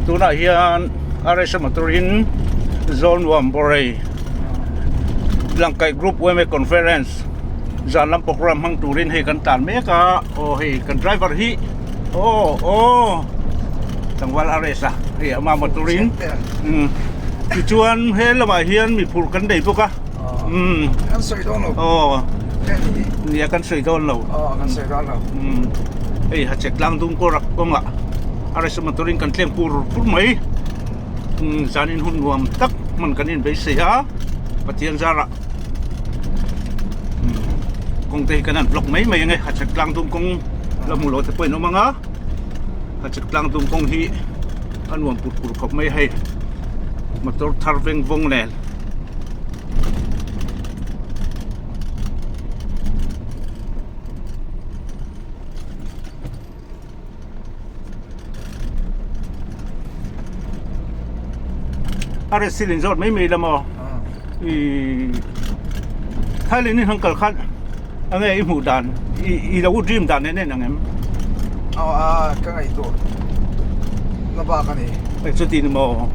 Tunah hian RSA motor in Zawlnuam Borei Langkaih Group yma Conference zan lam program hmang turin hei kan tlan mek a aw hei kan driver hi aw aw tlangval RSA hei ama motor in umm tichuan he lamah hian mi phur kan nei bawk a umm kan sawi dawn lo aw nia kan sawi dawn lo aw kan sawi dawn lo umm hei hachhek tlang dung kawrak kawngah. A restaurant motor in kan tlem pur pur mai zanin hun nuam tak hman kan inbeisei a Pathian zarah kawng te hi kan han block mai mai ange hachhek tlang dum kawng la hmu lo te pawh in awm ang a hachhek tlang dum kawng hi a nuam pur pur khawp mai a hei motor thar veng vawng nen. A reh silin zawt mai mai la maw ih Thailand in han kal khan a nge i hmuh dan i lo dream dan nen en ang em? Aw a ka ngaihtuah na bak a ni. Eng chuti ni maw?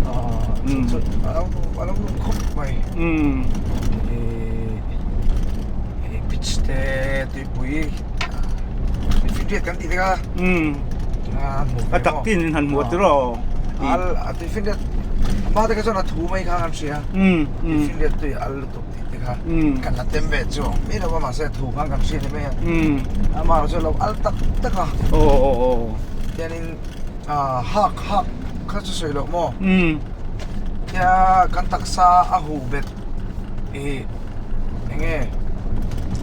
A lo a lo nung khawp mai. Ih beach te tuipui. Tuifinriat kan tih te kha. Umm. A tak tin in han hmu a tiraw. Al a tuifinriat hma te kha chuan a thu mai kha kan hria. Umm. Tuifinriat tui al lutuk tih te kha. Umm. Kan la tem ve chu mi lo a mahse a thu khan kan hria ni mai a. Umm. Amah erawh chu a lo al tak tak a. Aw aw aw. Tianin ah hak hak kha chu sawi loh maw. Umm. Tia kan taksa a huh bet. Ih eng nge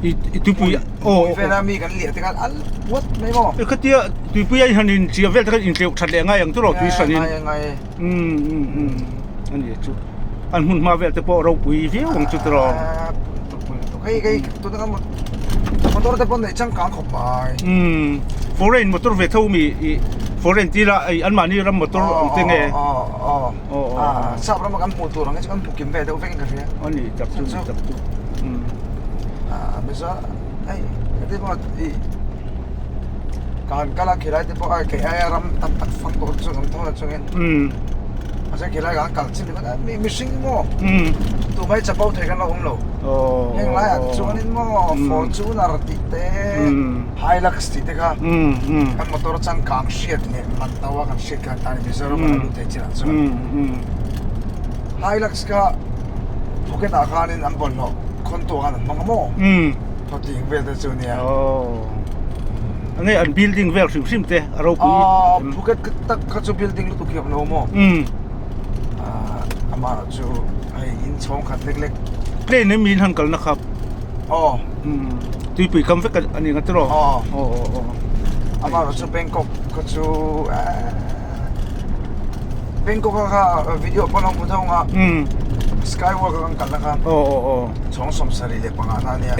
I tuipui aw pui vela mi kan liah te khan al puat mai maw e khatia tuipui a han in chiah vel te khan intleuh that leh ngai ang chu rawh tui hran in ngai ngai um um um ani chu an hmun hma vel te pawh ropui viau ang chu tiraw hei hei tuna kan motor te pawh neih changkang khawp mai um foreign motor ve tho mi i foreign tila anmahni ram motor ang te nge aw aw sap rama kan hmuh tur ang hi chu kan hmu kim ve deuh vek in ka hria a ni tak chu ni tak chu a mizo hei heti pawh ih kan kal a khilai te pawh a kei aia ram tam tak fang tawh chu an awm tho na chungin mahse khilai kan kal chin ringawt a mi mihring maw tumah hi chapo thei kan lo awm lo heng laiah te chuanin maw fortuner tih te Hilux tih te kha kan motor changkang hriat leh man to a kan hriat khan tan Mizoram a lut thei chinah chuan Hilux kha Phuket ah khanin an bawlhhlawh khawntu ah khan an hmang a maw thawtling vel te chu nia enge an building vel hrim hrim te a ropui Phuket tak kha chu building lutuk hi a awm lo maw amah chu hei inchhawng khat lek lek plane in min han kalna kha aw tuipui kam vek a ni nga tiraw aw aw aw aw amah chu Bangkok kha chu Bangkok a kha video pawh lo hmu thung a skywalk a kan kalna kha aw aw aw chhawng 75 na ania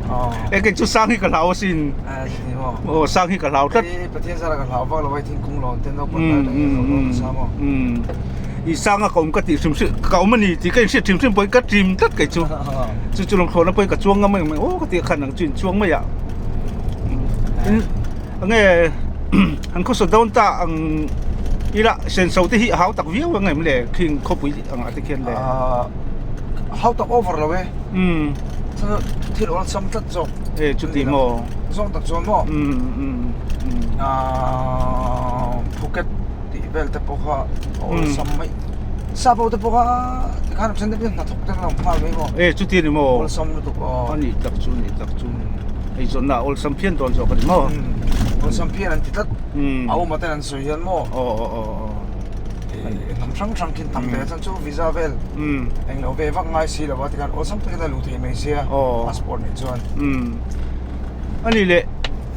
aw e kei chu sang hi ka hlau asin aw sang hi ka hlau tlat Pathian zara ka hlau vak lo a thingkung lawn te naupang lai atangin ka hlau nasa maw I sanga ka awm ka tih hrim hrim ka awm a ni tih ka inhriat hrim hrim pawhin ka ṭim tlat kei chu chu chu lawngthlawhna pawhin ka chuang ngam em aw ka tih khan ang chu in chuang mai ah enge an khawsa dawn ta ang ila senso te hi a hau tak viau ang em le khing khawpui ang ah te khian le hau tak over lo e thil awlsam tlat zawk e chuti maw zawng tak chuan maw Phuket tih vel te pawh kha a awlsam mai sap ho te pawh kha tikhan a then te pawh hnathawk te an lo nghal mai maw e chuti ni maw awlsam lutuk aw a ni tak chu ni tak chu hei zawn ah awlsam phian dawn zawk a ni maw awlsam phian an ti tlat a awm ten an sawi hian maw aw aw aw aw hnam hrang hrang khin tam ve chuan chu visa vel englo ve vak ngai si lo a tikhan awlsam takin a luh thei mai sia passport nei chuan a ni leh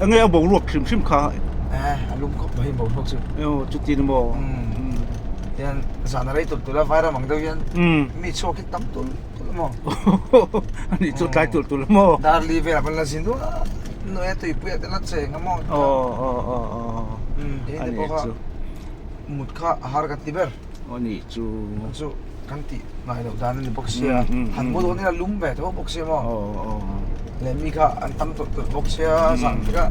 Enge a boruak hrim hrim kha? Eh, a lum khawp mai boruak chu. Eo, chuti ni maw? Umm. Tian zan a rei tulh tulh a, vairam ang deuh hian mi chhuak hi tam tulh tulh a maw? Ani chu tlai tulh tulh a maw? Darli velah kan la zin duah a, nuaia tuipuiah te la cheng a maw? Aw, aw, aw, aw. Umm, kei te pawh kha mut kha a har kan ti ber. Ani chu. Chu kan tih ngai loh dan a ni bawk sia, han mu dawn ila lum ve tho bawk sia maw? Leh mi kha an tam tawlh tawlh bawk sia, zan te kha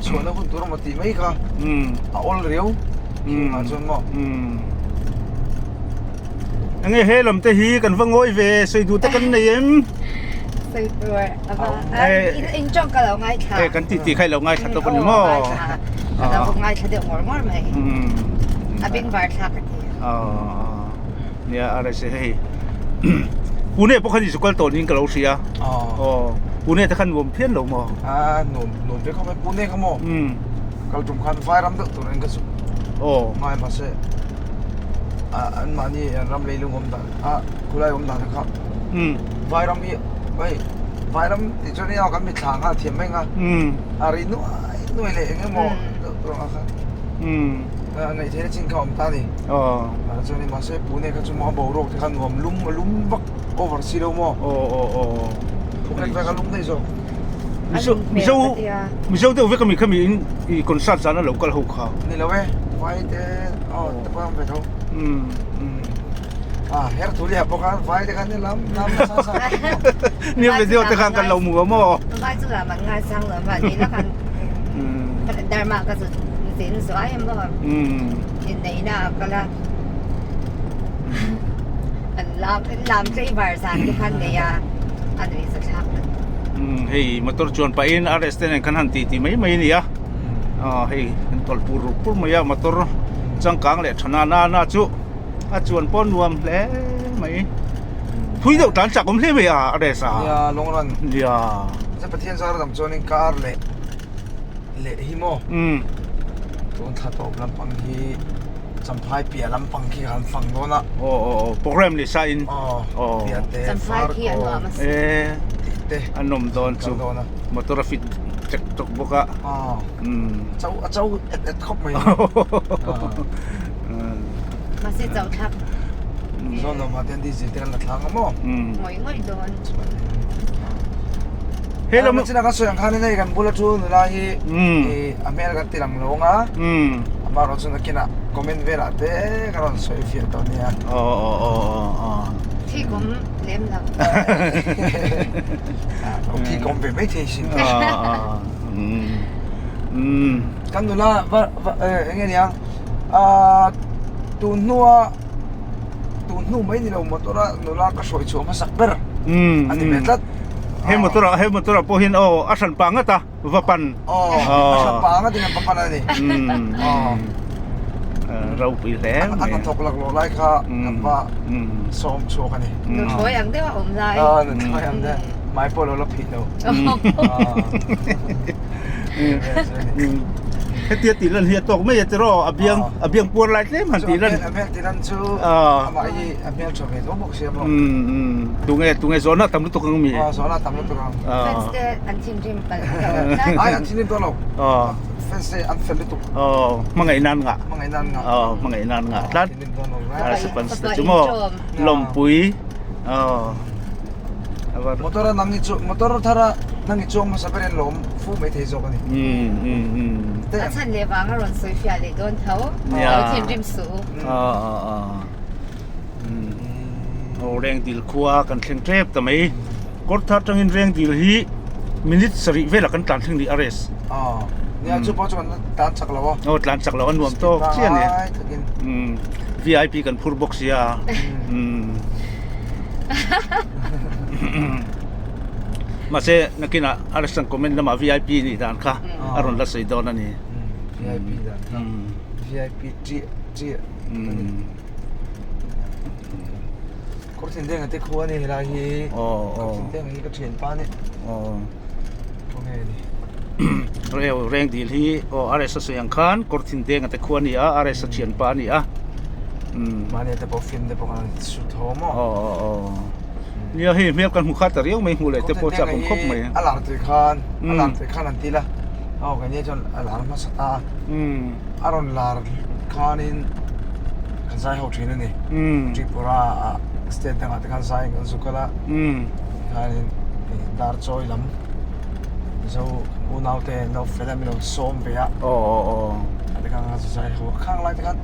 chhuahna hun tur emaw tih mai kha a awl riau. Khi ngah chuan maw? Umm. Enge he lam te hi kan va ngawi ve sawi duh te kan nei em? Sawi tur a va in tawng ka lo ngaithla. E kan tih tih kha i lo ngaithla tawp a ni maw? Ngaithla. Ka lo ngaithla deuh ngawr ngawr mai. A bengvar thlak ka ti. Nia a rei se hei. Pune pawh khan i zu kal tawh niin ka lo hria. Aw. Pune te khan nuam phian lo maw? A nuam nuam ve khawp mai Pune kha maw? Kal tum khan vai ram deuh tur in ka zuk aw ngai mahse a an mahni an ram leilung awm dan a khulai awm dan kha vai ram hi hei vai ram tih chuan in kan mitthla nghal thiam mai ang a a ri nuai nuai leh eng emaw deuh tur ang kha a ngaih theihna chin kha a awm ta a ni aw chuan mahse pune kha chu maw a boruak te kha nuam lum a lum vak over si lo maw aw aw aw phunglet vek a lum daih zawk. Mizo Mizo Mizo deuh vek ami khami in i concert zan a lo kal ho kha. Ni lo e, vai te aw te pawh an ve tho. Umm umm. Ah her thu liah bawk a vai te khan lam lam nasa sa. Nia video te khan kan lo hmu a maw. Vai chu lam an ngai sang lo va ni la khan dharma ka chu zin zuai em maw. Umm. Inneihna a kal a. An lam lam tlaivar zan te khan nei a a nuih za thlak lutuk. Umm hei motor chuan pahin RS te nen khan han titi mai mai a ni a aw hei an tawlh pur pur mai a motor changkang leh tha na na na chu a chuan pawh nuam hle mai phui deuh tlan chak awm hle mai a RS a nia long run nia chuan Pathian zar dam chuanin car leh leh hi maw umm tun thla tawp lampang hi. Champhai piah lampang khi kan fang dawn a. Aw aw aw program ni sa in. Aw piah te Champhai khi a nuam a si. E tih te a nawm dawn chu. Motor a fit chek chawk bawk a. Aw chau a chau et et khawp mai. Mahse chau thlak. Zawn lo mah ten diesel te kan la thlang a maw. Ngawih ngawih dawn. He lam chin a kan sawi ang khan in hei kan bula thu nula hi a hmel kan ti lang lo ang a. Amaherawh chu nakinah comment velah te ka rawn sawi fiah tawh nia. Aw aw aw aw aw. Thi kawm lem lo. Thi kawm ve mai thei sin. Umm. Kan nula va va eng nge niang ah tun hnua tun hnu mai ni lo motor a nula ka hruai chhuah hmasak ber a ni ve tlat. He motor ah he motor ah pawh hian aw a hran pah ngat a. Va pan. Aw, a hran pah ngat in a va pan a ni. Aw. Ropui hle mai. A hnathawk laklawh lai kha kan va sawm chhuak a ni. Nuthlawi ang deuh a awm lai. Aw, nuthlawi ang deuh. Hmai pawh lo la phih lo. Hetia tih lan hi a tawk mai a tiraw a biang a biang puar lai tlem han tih lan. A hmel tih lan chu amah hi a hmel tha ve tho bawk sia maw. Tunge tunge zawhna tam lutuk ang mi. Aw zawhna tam lutuk ang. Fans te an thinrim palh tawh. Ai an thinrim tawh lo. Fans te an fel lutuk. Aw hmangaih nan ngah. Hmangaih nan ngah. Aw hmangaih nan ngah tlat. Thinrim dawn lo. Fans te chu maw lawmpui. Aw. Motor a nang i chu motor thar a nang i chuang hmasa ber in lawm fu mai thei zawk a ni. A chhan leh vang a rawn sawi fiah leh dawn tho. Lo thinrim suh u. Aw Rengdil khua kan thleng tep ta mai. Kawr thar tangin Rengdil hi minute sarih velah kan tlan thleng ni a race. Aw nia chu pawh chu kan tlan chak lo a. Aw tlan chak lo a nuam tawk chiah a ni. VIP kan phur bawk sia. Mahse nakinah a restaurant comment lamah VIP nih dan kha a rawn la sawi dawn a ni. VIP dan kha VIP chiah chiah a ni. Kawr thindenga te khu a ni helai hi. Kawr thindenga hi ka thianpa a ni. Khawnge a ni. Reu reng dil hi aw RS a sawi ang khan kawr thindenga te khu a ni a RS a thianpa a ni a. Mahni te pawh film te pawh kan su tho maw. Aw aw aw. Nia hei hmel kan hmu khat ta riau mai hmuh leh te pawh chak awm khawp mai. A lar tui khan a lar tui khan an ti la. Aw kan nia chuan a lar hmasa ta a. A rawn lar khanin kan zai ho thin a ni. Tripura ah state dangah te khan zai kan zu kal a. Khanin dar chawi lam Mizo unau te an lo fel a min lo sawm ve a. Aw aw aw. Te khan kan zu zai ho a. Khang lai te khan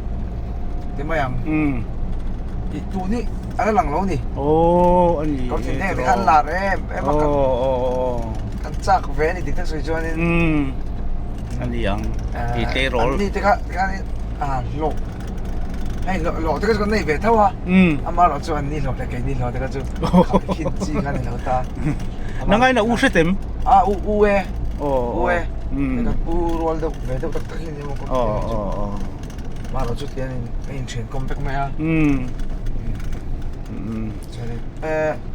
ti mai ang. I tun hi a la lang lo ni. Aw a ni. Kawr thin deng te khan lar em em a. Aw aw aw. Kan chak ve a ni dik tak sawi chuanin. A ni ang. I tleirawl. An ni te kha tikhanin. A hlawh hei hlawh hlawh te kha chu kan nei ve tho a amaherawh chu an ni hlawh leh keini hlawh te kha chu khin chi kha a ni lo ta. Nangaina u hre tem? A u u e u e kan u rual deuh ve deuh tak tak hi a ni maw ka tih chu amaherawh chu tian in a inthian kawm vek mai a. Chuanin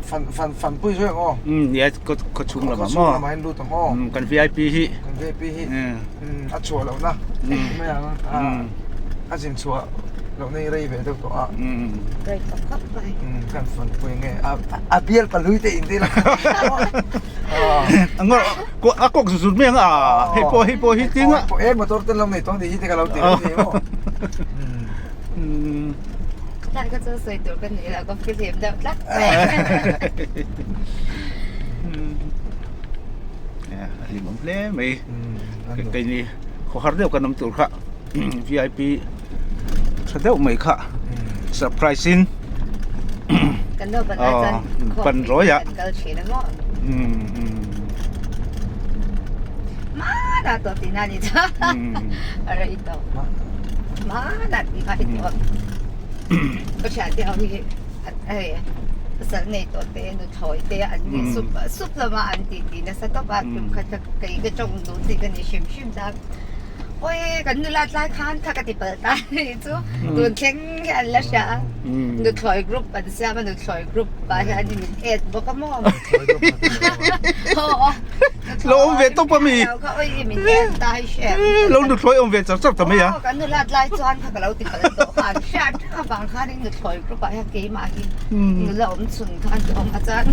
fan fan fanpui zawk ang aw. Nia khaw chhung lamah maw? Khaw chhung lamah hian lut ang aw. Kan VIP hi. Kan VIP hi. A chhuah lohna mai ang a zin chhuah lohna hi rei ve deuh tawh a. Rei tawh khawp mai. Kan fanpui nge a bial pahlui te in te la. A kawk zut zut mai ang a hei pawh hei pawh hi ting a. E motor te lo nei tawh ni hi te ka lo ti reng ni maw. Tlai ka chu sawi tur ka ni lo ka fihlim deuh tlat mai. A hlimawm hle mai keini khawhar deuh kan awm tur kha vip tha deuh mai kha surprise in kan lo ban lai chuan pan rawi ah kan kal thin a maw mana tawh tihna a ni chuan a rei tawh mana tih kha i tawh ka thiante ho hi hei pasal nei tawh te nuthlawi te an ni sup sup lama an tih tih nasa tawp a tum khat kha kei ka tawng duh chi ka ni hrim hrim ta awi kan nula tlai khan kha ka ti palh ta anih chu tun thleng hi an la hria a nuthlawi group an siam a nuthlawi group ah hian min add bawk a maw Lo awm ve tawp a mi. Lo nuthlawi awm ve char char ta mai a. Kan nulat lai chuan kha ka lo ti palh tawh khan hriat reng avang khan in nuthlawi group ah hian keimah hi nula awm chhun khan ka awm a chuan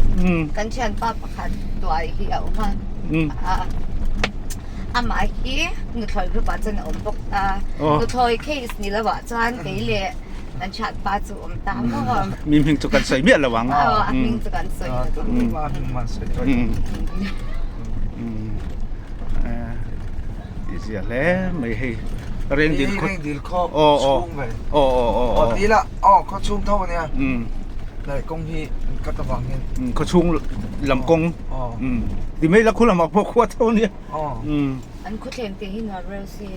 kan thianpa pakhat tuai hi a awm a amah hi nuthlawi group ah chuan a awm bawk a nuthlawi case ni lo ah chuan kei leh kan thianpa chu awm ta maw. Mi hming chu kan sawi miah lo ang. Aw a hming chu kan sawi lo ang. Ti zia hle mai hei reng dil khaw reng dil khaw chhung ve aw aw aw aw ti la aw khaw chhung tho ania lai kawng hi an cut avang hian khaw chhung lam kawng ti mai la khu lamah pawh khua tho ania an khaw thleng te hi nuam reuh si.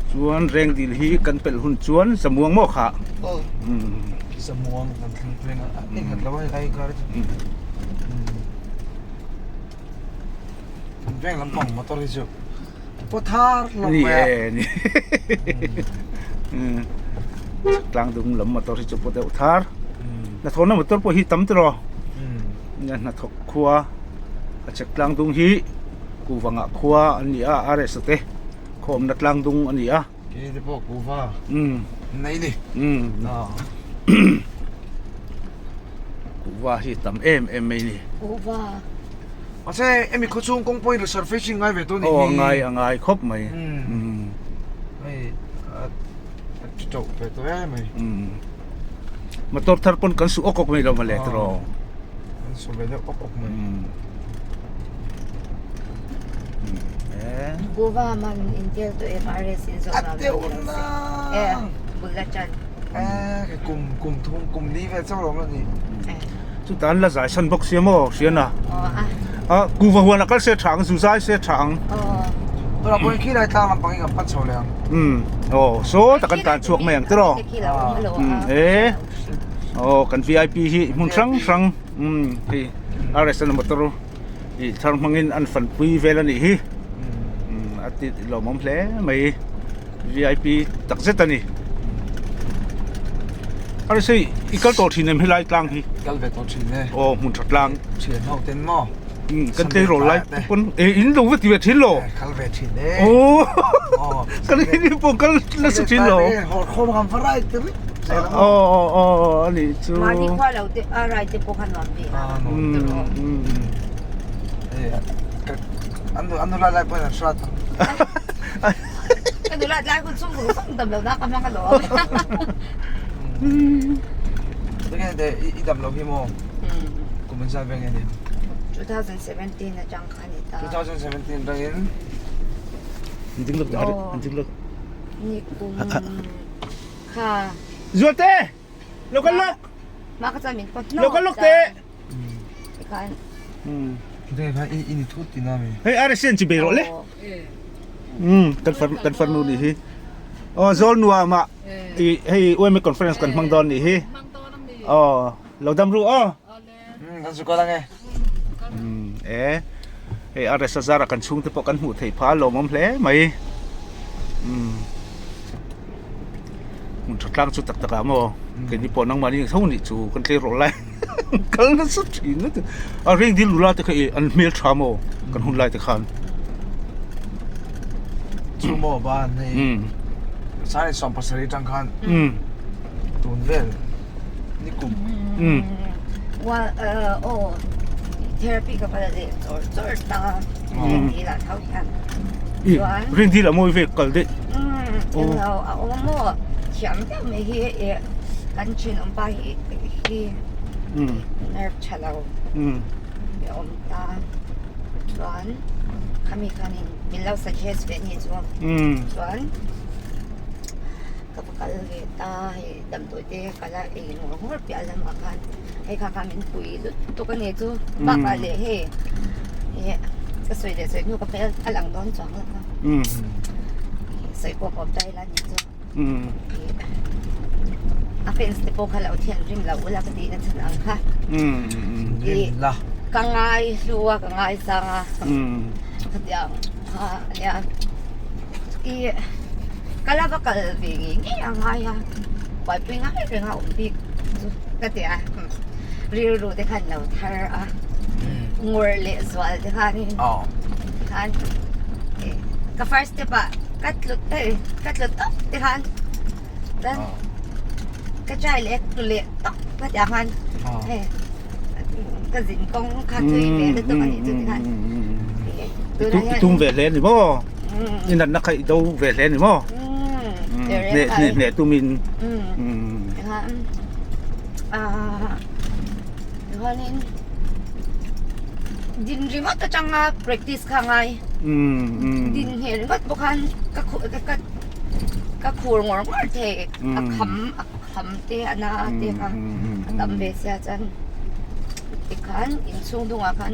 Chuan reng dil hi kan pelh hun chuan Zamuang maw kha? Aw Zamuang kan thleng pheng a eng khat lo a hei kar chu veng lampang motor hi chu pawh thar hlawm mai a ni e ni tlang dung lam motor hi chu pawh deuh thar hnathawhna motor pawh hi tam tiraw Hnathawk khua a chek tlang dung hi Kuvanga khua an ni a RS te khawmna tlang dung a ni a. Kei te pawh Kuva nei ni. Kuva hi tam em em mai ni. Kuva. Mahse hemi khaw chhung kawng pawhin resurfacing ngai ve tawh ni hi. Aw ngai a ngai khawp mai. Hei a tawh ve tawh em mai. Motor thar pawn kan su awk awk mai lo mawle tiraw. Kan su ve deuh awk awk mai. Kuva man intel to MRS in zawh A deuh na. E bul a chan. E kum kum thum kum li vel chauh lo ni. Chuta an la zai san bawk sia maw hriana. Aw a. Kuva huan a kal se tha ang zu zai se tha ang. Aw. Tunah pawhin khi lai tlang lampang hi kan pan chho leh ang. Umm aw saw tak an tan chhuak mai ang tiraw. Umm e aw kan vip hi hmun hrang hrang umm hei RS an motor ih thar hmangin an fanpui vel a nih hi umm a ti lawmawm hle mai vip tak zet a ni. RS hei i kal tawh thin em helai tlang hi? Kal ve tawh thin e. Aw hmun tha tlang. Thian ho ten maw? Kan tleirawl lai pawn e in lo va ti ve thin lo. Kal ve thin e. Aw. Kan in pawh kal nasa thin lo. Hawr khawm kan va rai te rik. Aw aw aw ani chu. Mahni khua lo te a rai te pawh kha nuam ve a. An an nula lai pawhin an hrat ang. Ka nula lai hun chung vung vung dam lo na ka hmang alawm. Tinge de i dam lo hi maw? Kum in zat veng nge ni? 2017 atang kha ni ta. 2017 atangin An ding lawk an ding lawk. Ni kum kha. Zualte! Lo kal lawk! Ma ka chuan min pawt Lo kal lawk teh! Tikhan. Hei RSN chi bei rawh le. Um kan far kan farnu nih hi. Aw zawl nuam ah i hei UMA conference kan hmang dawn nih hi. Aw lo dam ru aw. Kan su kal ange. Um e hei RS azara kan chhungte pawh kan hmuh theih phah a lawmawm hle mai. Um hmun tha tlang chu tak tak ah maw keini pawh nangmahni tho nih chu kan tleirawl lai kal nasa thin a a ring dil nula te kha ih an hmel tha maw kan hun lai te khan. Chu maw ban hei sani 70 tang khan tun vel nikum. Wa aw therapy ka pala leh chawr chawr ta ring dil ah tho hian chuan ring dil ah mawi ve kal daih. Englo a awm maw thiam deuh mai hi kan thenawm pa hi hi nerve tha lo a awm ta chuan khami khanin min lo suggest ve ni chu chuan ka va kal ve ta hei damdawi te ka la ei ngawr ngawr piah lamah khan hei kha kha min pui lutuk a ni chu bakah leh hei ih ka sawi leh sawi hnu ka hmel a lang dawn chuang lo a sawi pawh ka awm ta ila ni chu ih a fans te pawh kha lo thian rim lo ula ka tih na chhan ang kha ih ka ngai hlu a ka ngai sang a khatiang kha ania ih. Ka la va kal ve ngei ngei a ngai a, buaipui ngai reng a awm bik chu ka ti a, rilru te khan lo thar a, ngawr leh zual te khanin khan ka first step ah ka tlu ka tlu tawp te khan chuan ka try leh tlu leh tawp ka ti ang khan hei ka zin kawng kha thui ve lutuk a nih chu ti khan tunah hian tum ve hle a ni maw? I natna kha i do ve hle a ni maw? Hneh hneh hneh tumin. Chuanin din ringawt atanga practice kha a ngai. Din heh ringawt pawh khan ka ka ka khur ngawr ngawr thei a kham a kham te a na te kha a tam ve sia chuan tikhan inchhung dungah khan.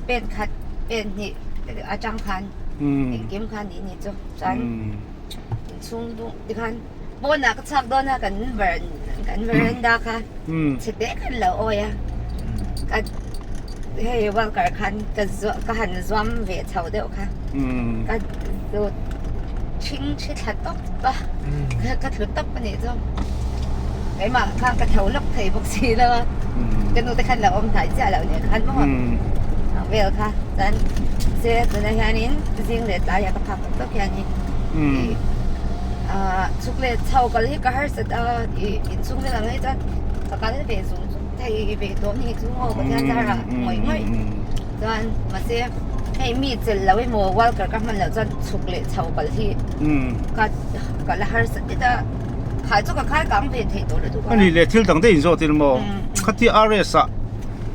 Pen khat pen hnih atang khan engkim khan nih ni chu chuan inchhung dung tikhan pawnah ka chhuak dawn a kan ver kan veranda kha chhe te khan lo awi a ka hei worker khan ka zuah ka han zuam ve chho deuh kha ka chu thing thi thla tawp a ka tlu tawp a nih chu keimah khan ka tho lawk thei bawk si lo a ka nu te khan lo awm hnai chiah loh nen khan maw ang vel kha chuan se tunah hianin zing leh tlaiah ka phak tawk tawk hianin ih ah chhuk leh chho kal hi ka harsat a ih inchhung vel ang hi chuan ka kal ve zung zung thei ve tawh a ni chu maw Pathian zarah ngawih ngawih. Chuan mahse hei mi chelh loh emaw worker ka hman loh chuan chhuk leh chho kal hi ka ka la harsa tet a khai chu ka khai kang ve theih tawh lutuk a. Ani leh thil dang daih in zawt in maw khatia RS ah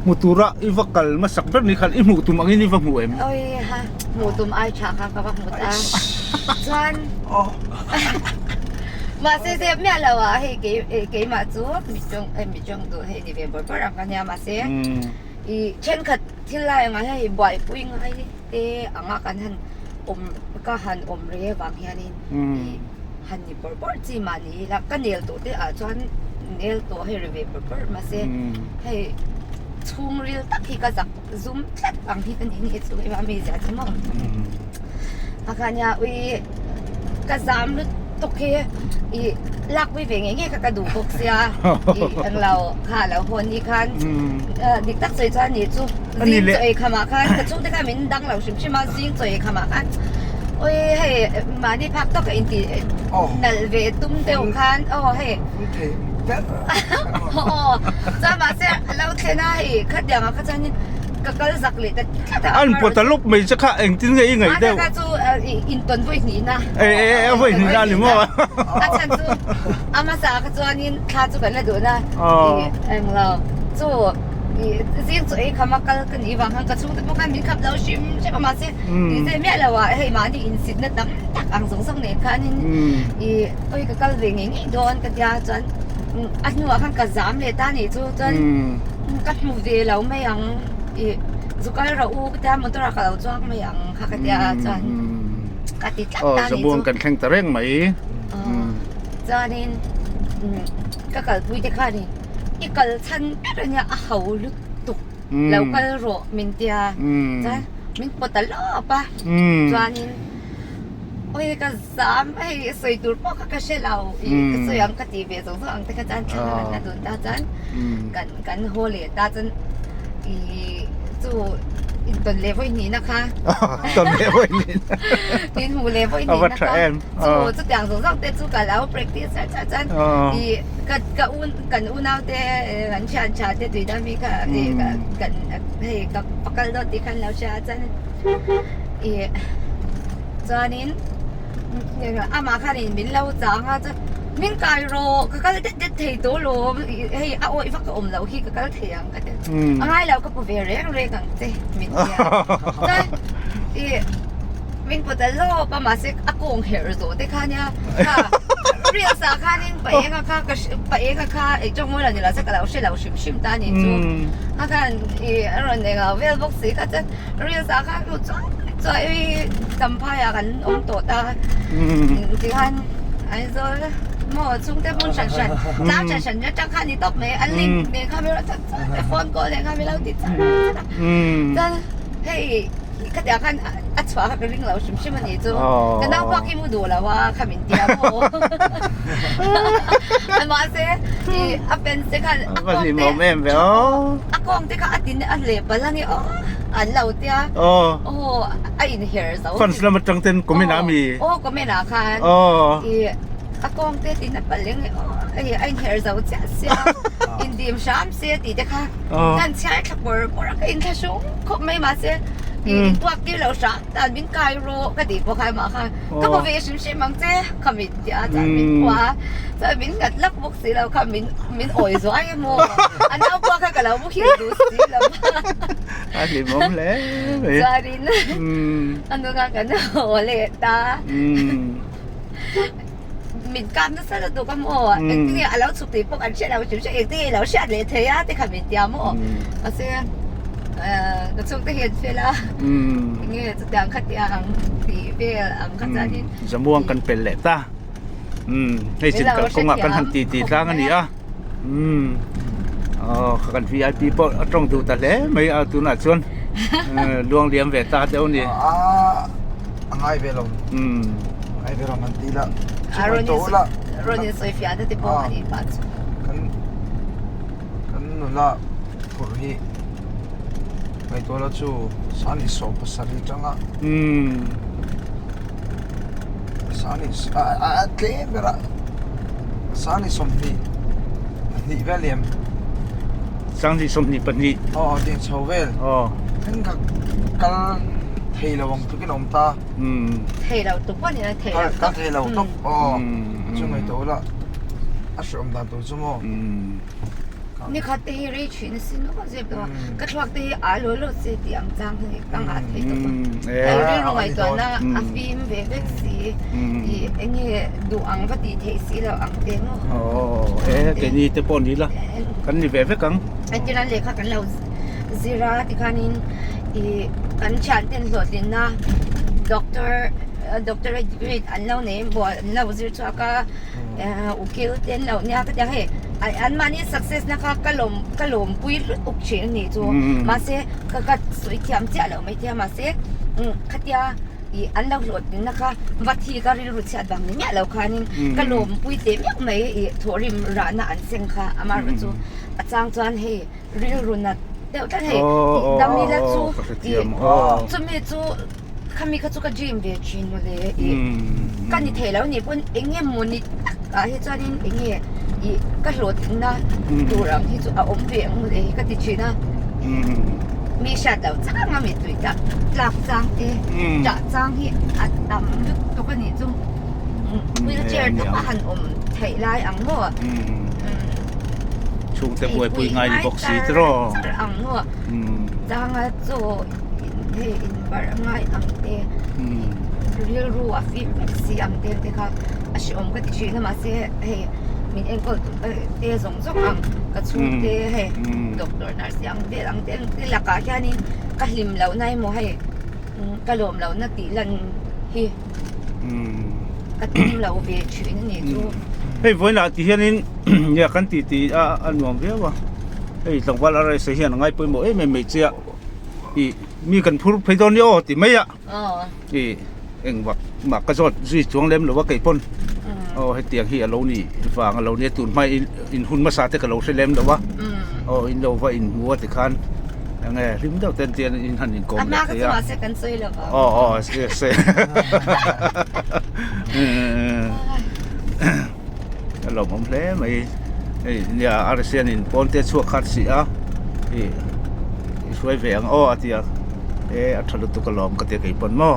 hmu tura i va kal hmasak ber ni khan i hmuh tum angin i va hmu em? Oi ha hmuh tum ai tha kha ka va hmu ta chuan mahse zep miah lo ah hei kei keimah chu mi tawng duh hei ni ve bawrh bawrh ang ka nia mahse. Ih thenkhat thil lai angah hian hei buaipui ngai te anga kan han awm ka han awm rei avang hianin ih han ni bawrh bawrh chi mah ni ila ka nel tawh te ah chuan nel tawh hei ri ve bawrh bawrh mahse hei chhungril tak hi ka zak zum tlat ang hi ka ni ni chu ema mi zia chu maw a kha nia ui ka zam lutuk hi ih lakpui ve ngei ngei kha ka duh bawk sia ih englo kha lo hawn ni khan dik tak sawi chuan ni chu zing chaw ei khamah khan ka chhungte khan min dang lo hrim hrim a zing chaw ei khamah khan ui hei mahni phak tawk a inti nalh ve tum deuh khan aw hei aw chuan mahse a lo thlen a hei khatiang ah kha chuanin ka kal zak leh ta tlat a an pawt a lawk mai che kha engtin nge i ngaih deuh kha chu intawn vawi hnihna e e e vawi hnihna a ni maw a chhan chu a hmasa kha chuanin thla chu kan la duh na englo chu zing chu ei kham a kal ka nih vang khan ka chhungte pawh khan min khap lo hrim hrim a mahse tih zeh miah lo ah hei mahni insitna tam tak ang zawng zawng nen khanin ih oi ka kal ve ngei ngei dawn ka tia chuan a hnuah khan ka zam leh ta nih chu chuan. Ka hmu ve lo mai ang ih zu kal rawh u ka tia motor ah ka lo chuang mai ang kha ka tia chuan ka ti tlat ta ni chu. Kan thleng ta reng mai. Chuanin ka kalpui te khanin i kal chhan ber ania a ho lutuk lo kal rawh min tia chuan min pawt ta lawp a chuanin awi ka zam hei sawi tur pawh kha ka hre lo ih ka sawi ang ka tih ve zawng zawng ang te kha chuan thla kan la dun ta chuan kan kan haw leh ta chuan ih chu intawn leh vawi hnihna kha tawn leh vawi hnihna in hmuh leh vawi hnihna kha chu chutiang zawng zawng te chu ka lo practice char char chuan ih ka ka un kan unau te kan thian tha te tui dami kha ih kan hei ka pakal dawt tih kha an lo hria chuan ih Chuanin amah khanin min lo chang a chuan min kai rawh ka kal det det thei tawh lawm hei a awih vak a awm loh hi ka kal thei ang ka ti a ngai lo ka pu ve reng reng ang che min ti a chuan ih min pawt a lawp a mahse a kawng herh zawh te kha nia kha reels ah khanin pa enga kha ka pa enga kha ei tawng mawi lo ni lo se ka lo hre lo hrim hrim ta a ni chu a khan ih a rawn engah vel bawk si kha chuan Reels ah khan hmu chuai chuai champhai ah kan awm tawh ta tikhan Aizawl maw chhungte hmun hran hran tlang hran hran atang khan ni tawp mai a link nen khan min rawn chhan chhan a phone call nen khan min lo ti char a chuan hei khatiang khan a chhuah kha ka ring lo hrim hrim a nih chu ka naupa khi mu duh lo a kha min ti a maw mahse ih a fans te khan a kawng te a kawng te kha a tin a leh palh a ni aw. An lo tia. Aw. Aw a in her zo. Fans lam atang ten comment ah mi. Aw comment ah khan. Aw. I a kawng te tin a pal eng e a in her zo chiah sia. In dim hram se tih te kha. Kan chhiar thla pawr pawr a ka in thla hrung khawp mai mahse i in tuak tir lo hram tan min kai rawh ka tih pawh kha mah khan ka hmu ve hrim hrim ang che kha min tia chuan min phuah a chuan min nghat lak bawk si lo kha min min awi zuai emaw a naupang kha ka lo muhil duh si lo va. A hlimawm hle mai. Chuanin a nunga kan haw leh ta. Min kap nasa lutuk a maw? Engtin nge a lo chhuk tih pawh kan hriat lo hrim hrim engtin nge i lo hriat leh thei a ti kha min tia maw? Mahse ka chhungte hi an fel a enge chutiang khatiang tih vel ang kha chuanin. Zamuang kan pel leh ta. Hei chin kalkawngah kan han ti ti tlang a ni a. Umm aw kha kan vip pawh a tawng duh ta hle mai a tunah chuan luang liam ve ta deuh a ni. A a ngai ve lo. Umm ngai ve lo man ti la. Chu to la. Rawn in sawi fiah na te pawh a ni pah chu. Kan kan nula phurh hi ngaihtuah la chu sani 70 tanga. Umm Sani a a tlem ber a sani 22 vel liam sangni 22 aw ding chho vel aw then kha kal thei lo ang tukin awm ta thei lo tuk pawh ni lo thei lo kal thei lo tuk aw chu mai to la a hreawm dan tur chu maw Ni khat te hi rei thin a sin aw zep lo a, ka thluak te hi a law law se tih ang chang hi ka ngah thei tawp a. Hei rilru ngaihtuahna a fim ve vek si ih eng nge duh ang va tih theih si loh ang te maw. Aw e keini te pawh ni la kan ni ve vek ang. Entirna lehkha kan lo zir a tikhanin ih kan thianten hlawhtlinna doctor doctorate degree an lo nei maw an lo zir chhuak a. Ukil te an lo nia ka tia hei an mahni success na kha ka lawm ka lawmpui lutuk thin a nih chu mahse ka ka sawi thiam chiah loh mai thei a mahse khatia ih an lo hlawhtlin na kha va thi ka rilru chhiat vang ni miah lo khanin ka lawmpui teh meuh mai ih thawhrim rahna an seng kha amaherawh chu a chang chuan hei rilru nat deuh tlat hei dam ila chu ih chumi chu. Khami kha chu ka dream ve thin mawle ih ka ni thei lo nih pawn eng nge maw ni tak ah hi chuanin eng nge ih ka hlawhtlinna tur ang hi chu a awm ve ang mawle hi ka ti thin a mi hriat loh chang a mittui tlak tlak chang te ṭah chang hi a tam lutuk a nih chu wheelchair tak a han awm theih lai ang maw chhungte buaipui ngai ni bawk si tiraw ang maw changa chaw. Hei inbarh a ngai ang te rilru a fim vek si ang te te kha a hreawm ka ti thin a mahse hei min enkawl te zawng zawng ang. Ka chhungte hei doctor nurse te ang vel ang te ang te lakah hianin ka hlim lohna emaw hei ka lawm lohna tih lan hi ka tum lo ve thin a nih chu. Hei vawiinah ti hianin nia kan tih tih a a nuam viau a, hei tlangval RSA hian a ngai pawimawh em em mai che a, ih mi kan phur phei dawn nia aw ti mai a. I engvak mah ka zawt zui chuang lem lo a kei pawn aw hetiang hi a lo ni vang a lo nia tun hma in in hun hmasa te ka lo hre lem lo a aw in lo va in hmu a tikhan enge hlim deuh ten tian in han inkawm leh thei a aw aw se a lawmawm hle mai hei nia arsian in pawn te chhuak khat si a ih i hruai ve ang aw a ti a e a tha lutuk alawm ka ti a kei pawn maw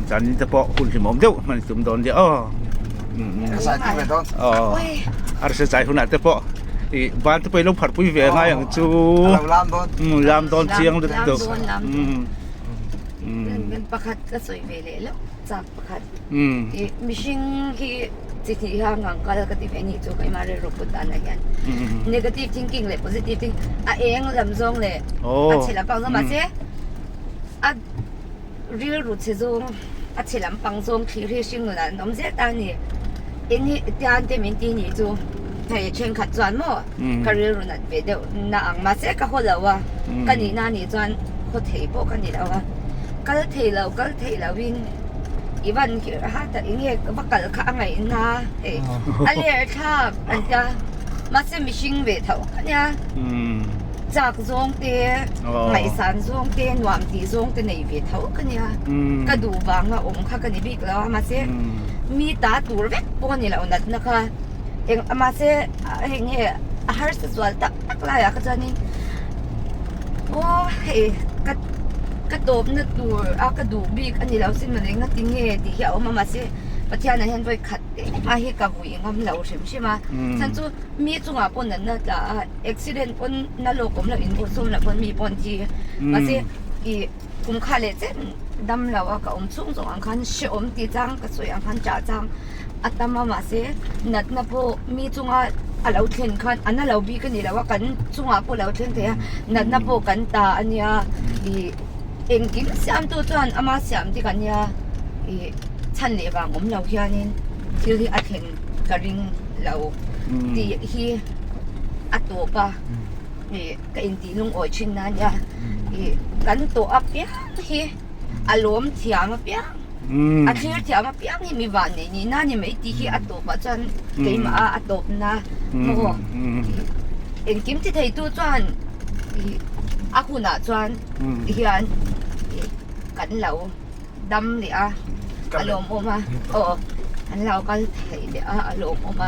zanin te pawh hun hlimawm deuh hman i tum dawn nia aw aw arsia zai hunah te pawh ih van te pawh i lo pharh pui ve ngai ang chu lam dawn chiang lutuk pakhat ka sawi ve leh lo. Chak pakhat i mihring hi chi hnih hian ngang kal ka ti ve anih chu keimah rilru put dan ah hian negative thinking leh positive thinking a eng lam zawng leh a chhe lampang zawng mahse a rilru chhe zawng a chhe lampang zawng thlir hi hring nunah an awm zel ta a ni eng hi tian te min ti nih chu hei thenkhat chuan maw ka rilru nat ve deuh na ang mahse ka haw lo a ka nihna anih chuan haw thei pawh ka ni lo a. Kal thei lo kal thei lo in i van khirh a ta eng nge va kal kha a ngaihna hei a ler thlak an tia mahse mihring ve tho a nia chak zawng te ngaihsan zawng te nuam tih zawng te nei ve tho ka nia ka duh vanga awm kha ka ni bik lo a mahse mi ta tur vek pawh a ni lo natna kha eng mahse hei nge a harsa zual tak tak laiah kha chuanin aw hei ka ka tawpna tur a ka duh bik a ni lo sin mawni nga tinge tih hi a awm a mahse Pathianah hian vawi khat engmah hi ka vui ngam lo hrim hrim a chhan chu mi chungah pawh natna tla a accident pawn na lawk awm loh in bawh sawm loh pawn mi pawh an thi mahse ih kum kha leh chen dam lo a ka awm chhung zawng ang khan hrehawm tih chang ka sawi ang khan chah chang a tam a mahse natna pawh mi chunga a lo thlen khan an a lo bik a ni lo a kan chungah pawh a lo thleng thei a natna pawh kan ta a nia ih engkim siamtu chuan ama siam dik a nia ih chhan leh vang awm lo hianin thil hi a thlen ka ring lo tih hi a tawp a ih ka intih lungawi thin na a nia ih kan tawh apiang hi a lawm thiam apiang. A thlir thiam apiang hi mi van nei nihna a ni mai tih hi a tawpah chuan keimah a a tawpna maw engkim ti theitu chuan ih a hunah chuan hian ih kan lo dam leh a a lawmawm a aw an lo kal thei leh a a lawmawm a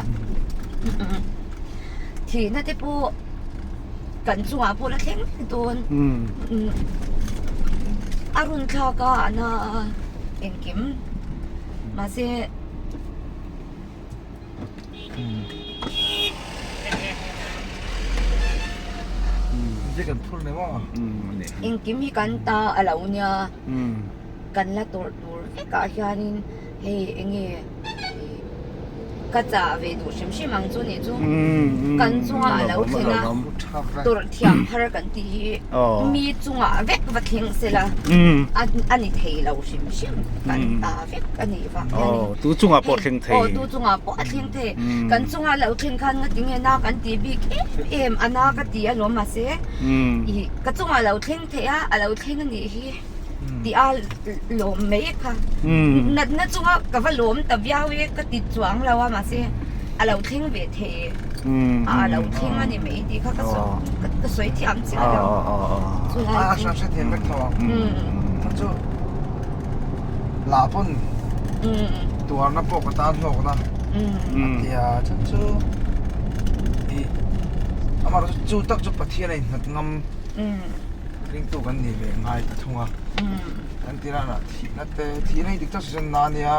thihna te pawh kan chungah pawh la thleng reng dawn a run thlak a a na a engkim mahse engkim hi kan ta a lo nia kan la tawrh tur vek ah hianin hei enge Ka chah ve duh hrim hrim ang chu nih chu kan chunga a lo thlen a tawrh thiam har kan tih hi mi chungah vek va thleng sela a ni thei lo hrim hrim kan ta vek a nih vang hian in tu chungah pawh thleng thei aw tu chungah pawh a thleng thei kan chunga lo thlen khan nga tinge na kan tih bik em em a na ka ti alawm mahse ih ka chungah lo thleng thei a a lo thleng a nih hi. Tih a lawm mai kha. Natna chunga ka va lawm ta viau e ka ti chuang lo a mahse a lo thleng ve thei a a lo thleng a ni mai tih kha ka ka sawi thiam chiah lo. Chu lai chu. A hre thiam vek tho ang. Chu lah pawn tuarna pawh ka tan hlawkna a tia chuan chu ih amaherawhchu chu tak chu Pathian a innghat ngam. Ringtu kan ni ve ngai ta thung a, kan ti rana thihna te thihna hi dik tak sawi chuan na ania.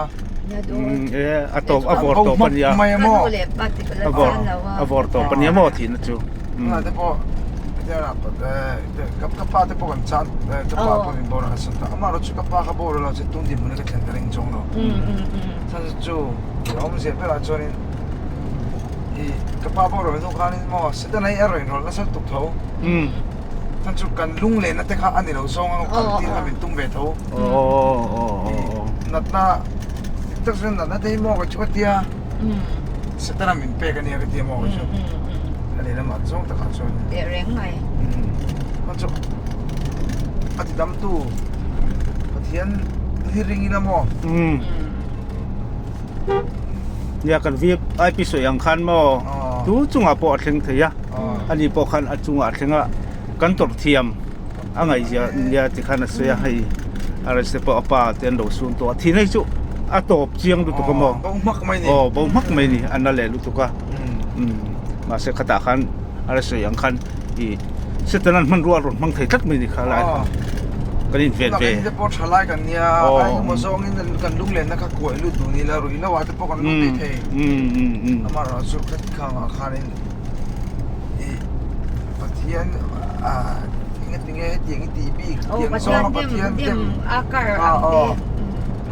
A tawp a vawr tawp a nia. A vawr a vawr tawp a nia maw thihna chu. Tunah te pawh ka pa te pawh kan chan ka pa pawh min boral a sawn ta amaherawh chu ka pa kha boral lo chu tun dinhmun hi ka thlen ta ring chuang lo. Chhan chu awmzia berah chuanin. I ka pa pawh rawn hnu khanin maw Setana hi a rawn inrawlh nasa lutuk tho. Chuan chu kan lunglenna te kha a ni lo zawng a kal tir kha min tum ve tho. I natna dik tak chuan natna te hi maw ka chu ka tia Setana min pek a nia ka tia maw ka chu. A lehlamah zawng takah chuan. Teh reng mai. Chuan chu a ti damtu Pathian hi ring ila maw. Nia kan vip sawi ang khan maw tu chungah pawh a thleng thei a ani pawh khan a chungah a thleng a kan tawrh thiam a ngaihzia nia ti khan a sawi a hei a reste pawh a pa te an lo sun tawh a thihna hi chu a tawp chiang lutuk a maw aw bo hmak mai ni a na leh lutuk a mahse khatah khan a la sawi ang khan ih Satan an hmanrua a rawn hmang thei tlat mai ni kha lai kan in ven ve. Te pawh tha lai kan nia a engemaw zawngin kan lunglenna kha kuai lut duh ni la ruih lo ah te pawh kan lut thei thei amaherawh chu khat khangah khanin ih Pathian ah enge tinge hetiang i tih bik tiang zawnga Pathian dem a kar ang te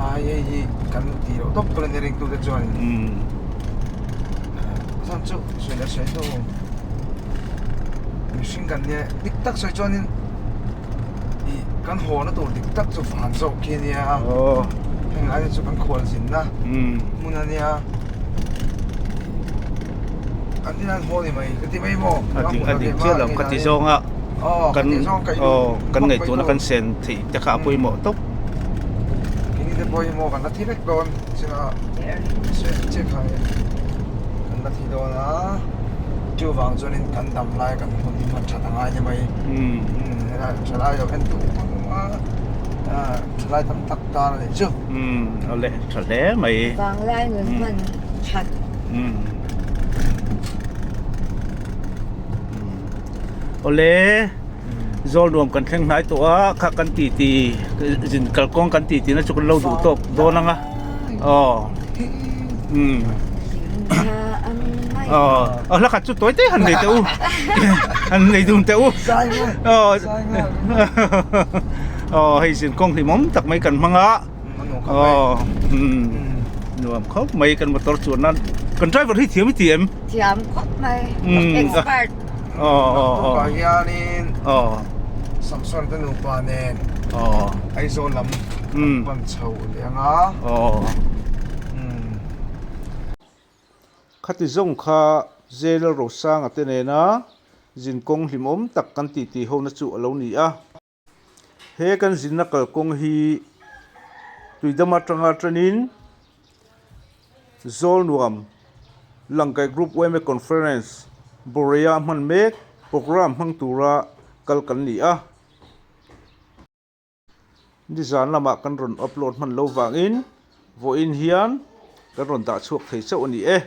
a hei hi kan tih loh tawp tur a ni ringtute chuanin chuan chu sawi leh sawi hnu mihring kan nia dik tak sawi chuanin ih kan haw na tur dik tak chu van zawk khi ania heng lai te chu kan khual zinna hmun ania an inah an haw ni mai ka ti mai maw a dik a dik chiah lo ka ti zawng a kan aw kan ngaihtuahna kan sen theih te kha a pawimawh tawp keini te pawh hi maw kan la thi vek dawn china chiah kha kan la thi dawn a chuvang chuanin kan dam lai kan hun hi hman that a ngai ni mai helai thalai lo en duh a thalai tam tak tan a nih chu awle tha hle mai vanglai nun hman that awle Zawl nuam kan thleng hnai tawh a kha kan ti ti zin kalkawng kan ti tihna chu kan lo duh tawk dawn ang a aw umm aw a hla khat chu tawi te han nei teh u han nei dun teh u aw aw hei zin kawng hlimawm tak mai kan hmang a aw umm nuam khawp mai kan motor chuan nan kan driver hi thiam i ti em thiam khawp mai expert Naktukah hianin Samson te nupa nen Aizawl lam an pan chho leh ang a. Khati zawng kha Jail Rosanga te nena zinkawng hlimawm tak kan titi hona chu a lo ni a. He kan zinna kalkawng hi tuidam atanga tanin Zawlnuam Langkai Group yma Conference Borea hman mek programme hmang tura kal kan ni a. Nizan lamah kan rawn upload hman lo vangin vawiin hian kan rawn dah chhuak thei chauh a ni e.